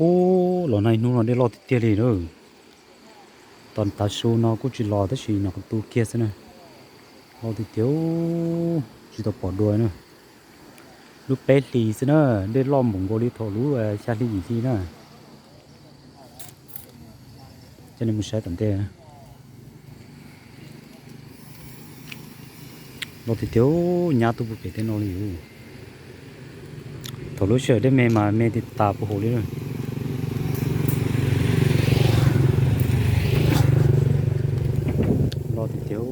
Ub, los nag hnub no dej loj tiag tiag li na. Tom tav su no kuj tsis los tab sis nyuam qhuav tu kiag xwb na. Loj tiag tiag, tsis tau pom dua na. Lub peb hlis xwb na, dej loj npaum nkaus li thaum lub xya hli yim hli na. Coj nej mus saib tom ntej. Loj tiag tiag, nyab tuaj puag pem tej no li. Thaum lub sij hawm dej me mas me tas tas puag hauv li. Loj tiag tiag,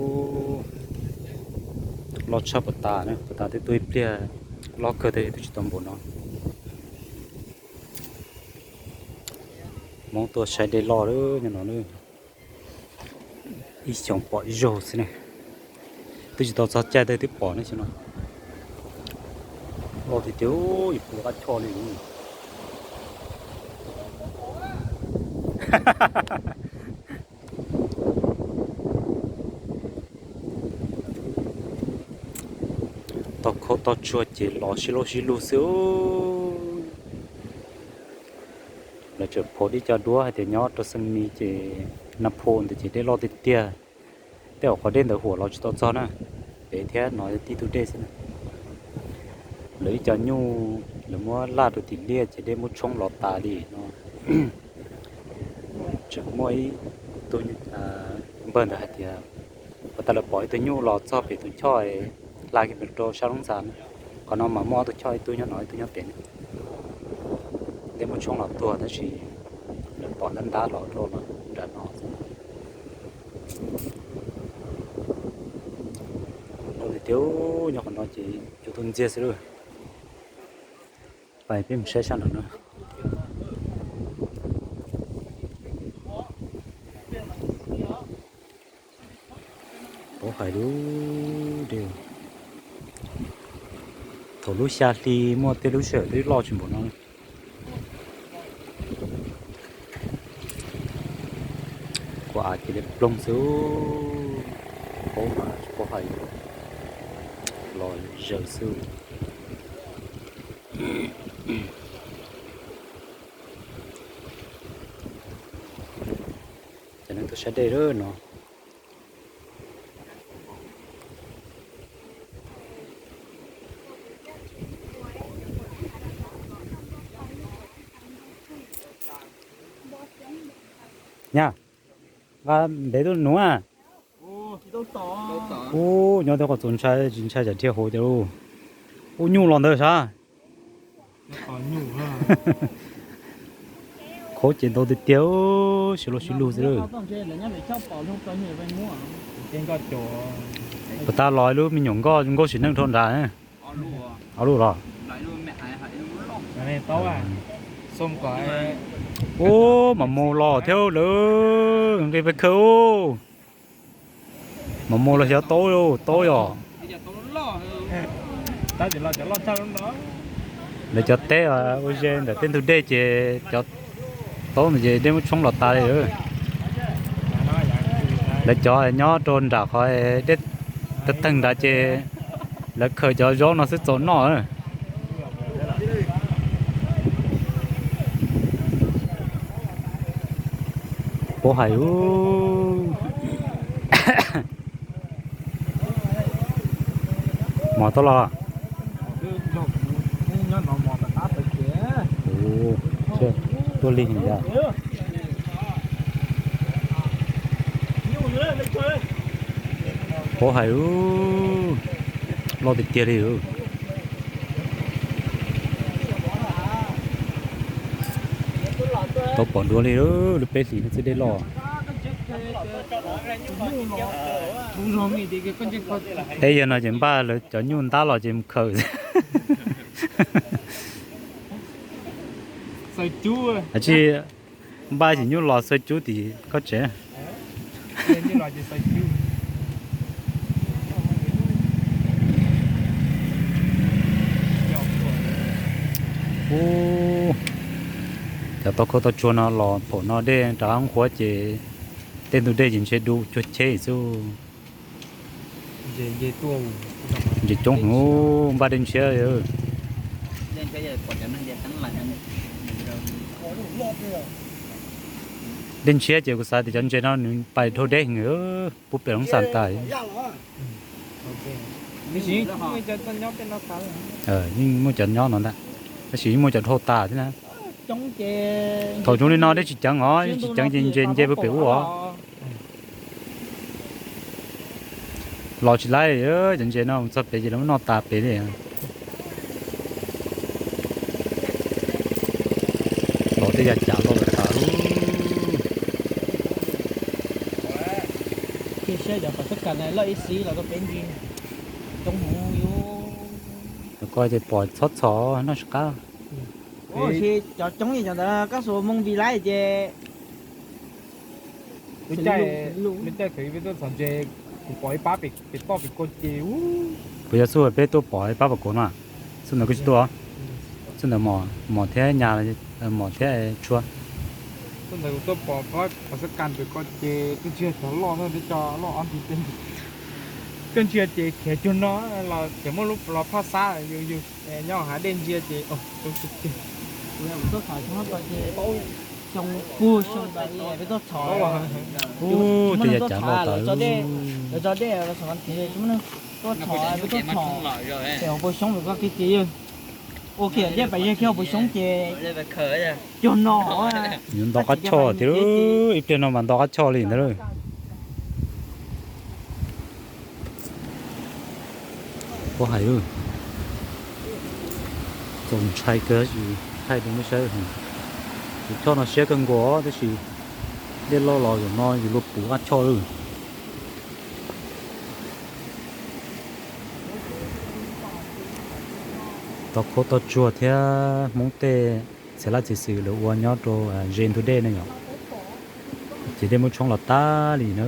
loj tshaj puag ta na, puag ta twb tuaj ib pliag loj kawg twb tsis tau npaum no. Hmoob tuaj saib dej loj nyob no, ib xyoos pom ib zaug xwb ne. Twb tsis tau txog caij twb pom ne xyoo no. Loj tiag tiag, ib puas qab choj li. Tau khaub tau tsuag ces los sib lauj sib lug xwb. Lawv tseem phom dib co duab hais tias nyob rau Xeev Mis ces Naj Phu ntawd ces dej loj tiag tiag. Tej zaum qhov dej ntawd huam los tsis tau txog na, pem thiab no tib tug dej xwb na. Lawv ib co nyuj lawv muab laj rau tim liaj ces dej muab tshoob los tas li no. Tseem muaj ib tug npawg ntawd hais tias puas tas lawv pom ib tug nyuj los txog pem tus choj hla kiag mus rau sab Loob Xas na. Qhov no mas muaj ob tug choj, ib tug nyob no ib tug nyob pem na. Dej muab tshoob los tuag tab sis lawv pom ntab ntab los rau nram no xwb. Loj tiag tiag, nyob qhov no ces cua tuaj ntxiag xwb lauj. Pais peb mus saib sab nraum no. Pauv hais lub, thaum lub xya hli muaj tej lub sij hawm twb loj tsis npaum no. Kua av cia li ploog xwb, pauv mas tsis pauv hais, los zaws xwb. Cov neeg tuaj saib dej lawm no. Nyab, nqa ntev tuaj nuv. Ub, nyob tej qhov txus ntshai tsis ntshai tsam dhia hauv cas lauj. Ub, nyuj los ntawd sav. Khaub ces ntau tiag tiag, sib lauj sib lug xwb. Puas tas los lub me nyuam nkauj, nkauj sim neej dhau nrad. Ob lub los. Ub, mas mus los thiab lawm, nqis pes khaws. Mas mus los xyov taub, taub yog. Lawv cov teb ua ze ntawm tej ntug dej ces cov taub ntawd ces dej muab tshoob los tas li. Lawv cov nyob rau nram qhov dej tawg tawg nrad ces lawv khaws cov zaub no xwb txaus noj. Pauv hais ub. Mos tau los. Tuaj li yog. Pauv hais ub, loj tiag tiag li. Tau pom dua li lub peb hlis no twb dej loj. Peb yog no ces npaj lawv cov nyuj ntab los ces mus khaws. Tsis npaj cov nyuj los xaws cub tim koj tsev. Ub, cov tau khaub tau tsuag no los phaum no dej rov qab nqhuav ces tej ntug dej ces ntshe du cuag cheb xwb. Ntses coob hwv, npaj dej ntshiab. Ub, cov neeg tias teeb lais no, Dej ntshiab ces kuv xav tias cov ntses no nws pais dhau deb heev, pub pem loob xas tas. Yeej muaj cov nyob no ntag, tab sis yeej muaj cov dhau tas thiab na. Thaum zoo li no dej tsis ceev os, tsis ceev ces ntses nce pem ub os. Los tsis laib, cov ntses no mus txog pem ces lawv muab noj tas pem li. Los tej yav cav los tas lub. Cia siab cov pom txhab kas loj ib xib los rau peb ntsis. Coob heev yus. Cov ko ces pom txhob txhom noj tsis qab. Ua si cov coob li cov ntawd koj xuas moo vi laib ces lub caij thaum peb tuaj txhom ntses, kuv pom ib pab pem toj pem ko ces. Puas yog xub peb tuaj pom ib pab pom kuv no? Xub ntawd kuj tsis tuaj, xub ntawd mom thiab nyab, mom thiab tshua. Xub ntawd kuv tuaj pom pom xab kas pem ko ces twb tsis yog cov loj na, twb cov loj ob nti tej. Koj ntsia ces khiav cuag no los ces muaj lub los phaj xab yus yus nyob hav dej ntsia ces. Xyoo puag xyoo tas li peb tuaj txhom, muaj neeg tuaj txhom lawv tso dej, lawv tso dej los txhom, muaj neeg tuaj txhom peb tuaj txhom. Ces hauv paus xyoob pem koj kiag ces yawg ua kiag dej pais yawg kiag hauv paus xyoob ces cuag no. Yuav nto qab choj thiab, ib pliag no mas nto qab choj li ntawd. Puas hais, txaus ntshai kawg, thaij rau nej saib. Tus choj no siab kawg nkaus tab sis dej loj los zaum no yus luag puv qab choj lawm. Tau khaub tau tsuag thiab Hmoob tej txiv laj txiv xwm lawv ua nyob rau ze ntug dej ne yom. Ces dej muab tshoob los tag li na,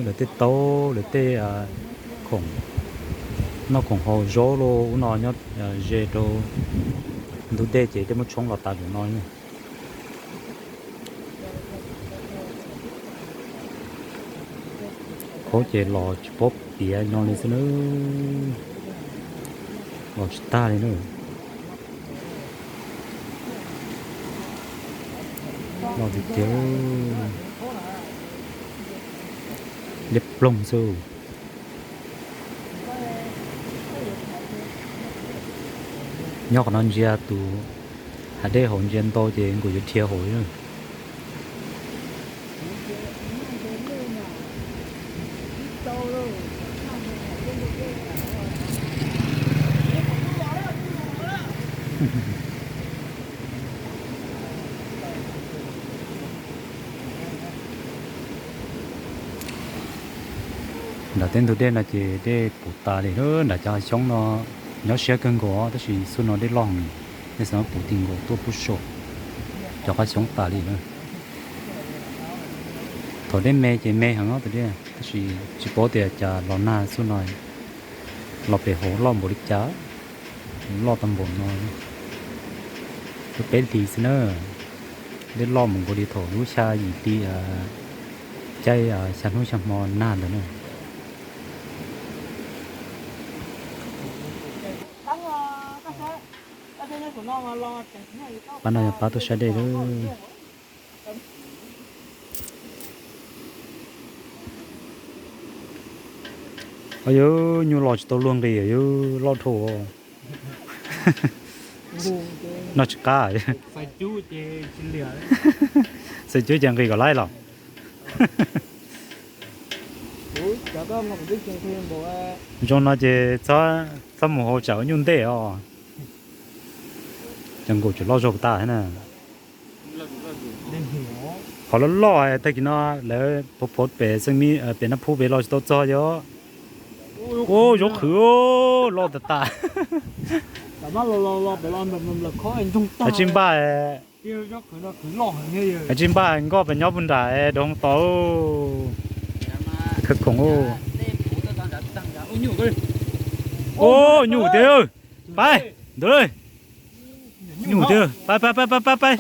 lawv tej taub lawv tej khoom noj khoom haus zaub los ub no nyob ze rau ntug dej ces dej muab tshoob los tas zaum no. Khaub ces los tsis paub piav no li xwb na, los tsis tag li na. Los tiag tiag, dej ploog xwb. Nyob qhov no ntsia tus hav dej hauv ntsia ntau ces nkaus yuav dhia hauv. Nram tej ntug dej no ces dej puv tas li, nram cov hav xyoob no nyob siab kawg nkaus tab sis xub no dej loj heev, dej xav puv ti nkaus tuaj pub saum cov qab xyoob tas li na. Thaum dej me ces me heev os, tab sis tsis paub tias cas los nag xub no los pem hauv loj npaum li cas, loj tau npaum no. Lub peb hlis xwb na, dej loj mus nkaus li thaum lub xya yim hli, caij xya hnub xya hmo nag ntawd na. Pab no yog pab tuaj saib dej lawm. Yog nyuj los tsis tau luag nqis, yog loj dhau. Noj tsis qab. Xav cub ces nqis kom laib los. Zoo no ces txhob mus hauv tsam ua nyuj ntej os. Cov nkaus tseem loj zog tas thiab na. Qhov loj loj tag kis no lawv phov phov pem xeev mi pem Nab Phub pem los tsis tau txog yog. Ua zaub qhwv loj tas tas. Tsis npaj, tsis npaj nkoj pes nyob puag nram doo tau. Khawv khoom. Ua nyuj tiag, pais ntawd. Nyuj tiag, pais pais pais pais pais.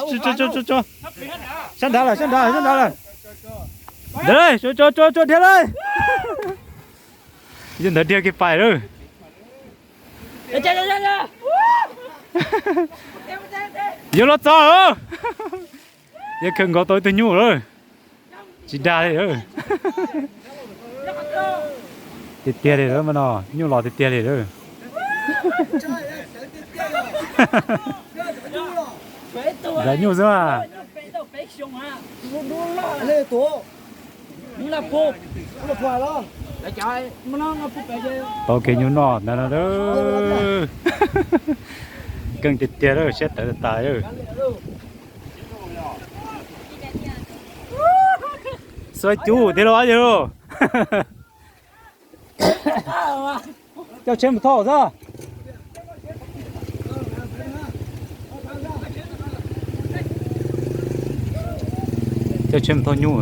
Sab nrad lawm, sab nrad lawm, sab nrad lawm. Ntawd, tso tso tso dhia lawm. Yog ntawd dhia kiag pais lawm. Yuav los txog. Yeej kawg nkaus tau ib tug nyuj lawm. Tsis dag li lawm. Tiag tiag li lawm mas no, nyuj los tiag tiag li lawm. Zam nyuj xwb mas. Tau kev nyuj noj ntag no. Keej tiag tiag lawm, siab tawv tas tas. Xuav cub thiab los yog. Coj tsheb mus thauj xwb. Coj tsheb mus thauj nyuj,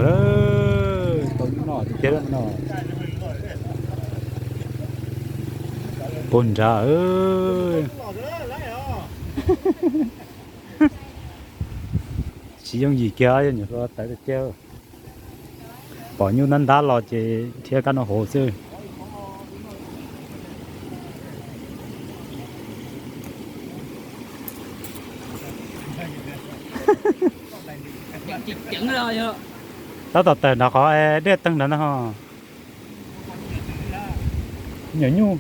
tau nyuj noj tiag tiag no. Puag nrad. Tsis yooj yim kiag, yog nyuam qhuav tawv tiag tiag. Pom nyuj ntab ntab los ces thiab kab noj hauv xwb. Tab tom tawm nrad qhov dej teeg nrad ntag ho. Nyuam nyuj.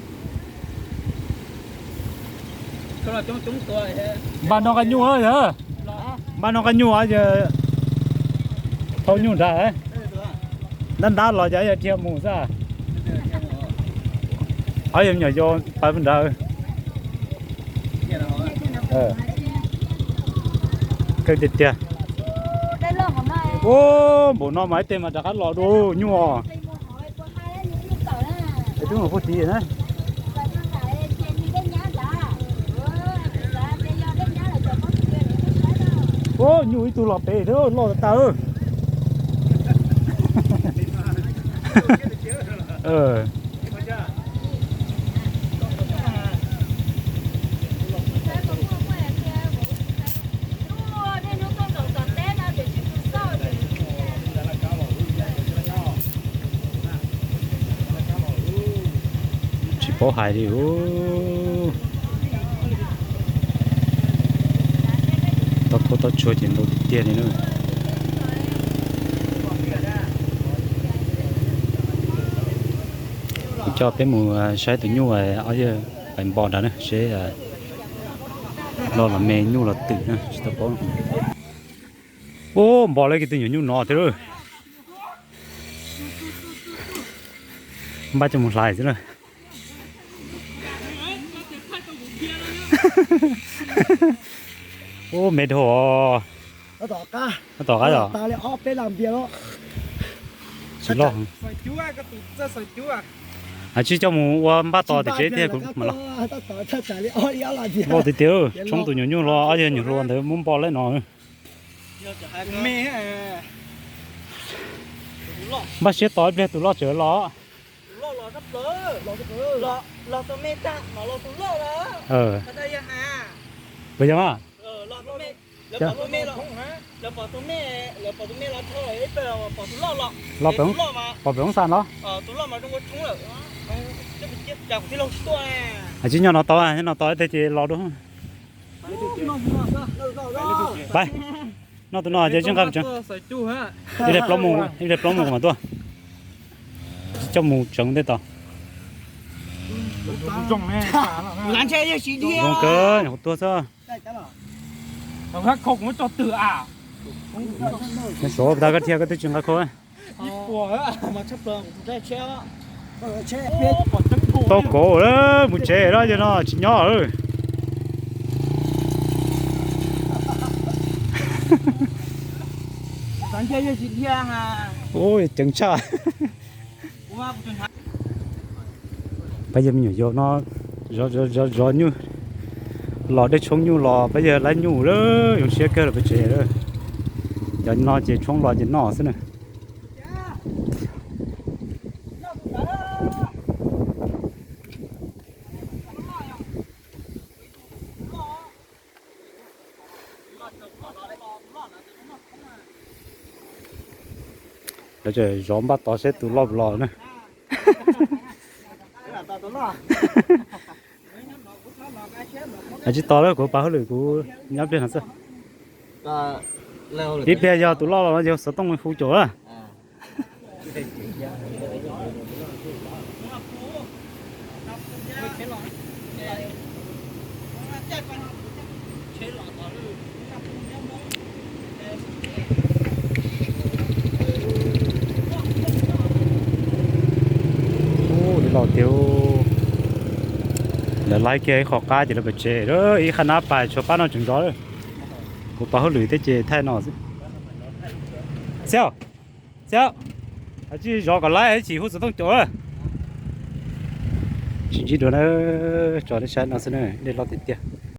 Npaj noj nqaij nyuj, npaj noj nqaij nyuj ces thauj nyuj nrad. Ntab ntab los ces yog dhia mus xwb. Ob yog me nyuam yau pawv nrad. Kawg tiag tiag. Ua npaum no mas ib teg mas rov qab los dua nyuj os. Twb mus puag tid na. Ua nyuj ib tug los pem thiab loj tas tas. Tsis paub hais li. Tau khaub tau tshua ces ntau tiag tiag li na. Kuv coj peb mus saib tus nyuj ob yawg pais npo nrad na seb loj los me nyuj los twm na tsis tau paub. Ua npo lawv kiag tus nyuam nyuj no thiab. Npaj coj mus hlais xwb na. Ua me dhau. Tom qab os. Tsis loj. Tsis coj mus ua npaj tos tiam tsev tiag kuv mam los. Loj tiag tiag, tshoob tus nyuam nyuj los ob yawg nyuam hluas ntawd muab npo lawm no. Npaj siab tos ib pliag tus loj tseem los. Puas yog mas? Los pem, pom pem hoob xas los. Tsis nyob no tau, nyob no tau ib teg ces los dua. Pab, noj tus no ces tsis nqa, ib pliag plaub mus, ib pliag plaub mus mas tuaj. Coj mus tseev ntej tod. Zoo kawg, nyuam qhuav tuag xwb. Neb suav tas koj dhia koj twb tsis nqa khau. Tau kauv lawm, mus tsev lawm, yog no tsis nyob lawm. Ua ceev tshaj. Pab yawg me nyuam yaus no zov zov nyuj, los dej tshoob nyuj los pab yawg laib nyuj lawm, zoo siab kawg los peb tsev lawm. Cov no ces tshoob los ces noj xwb na. Lawv tseem zov npaj tod seb tus loj puas los na. Tsis tos lawm, kuv pab hauj lwm kuv nyob pliag no xwb. Ib pliag yog tus loj los yog xov tooj hu caum lawm. Ub, los tiag. Lawv laib kiag ib qho qab ces lawv pais tsev. Ib qhab nab pas tshuav pab no tseem zov. Kuv pab hauj lwm thiab ces thaij no xwb. Xiab, Xiab, tsis zov kom laib, tsis hu xov tooj caum. Tsis ntsib dua na, tso nej saib no xwb na, dej loj tiag tiag.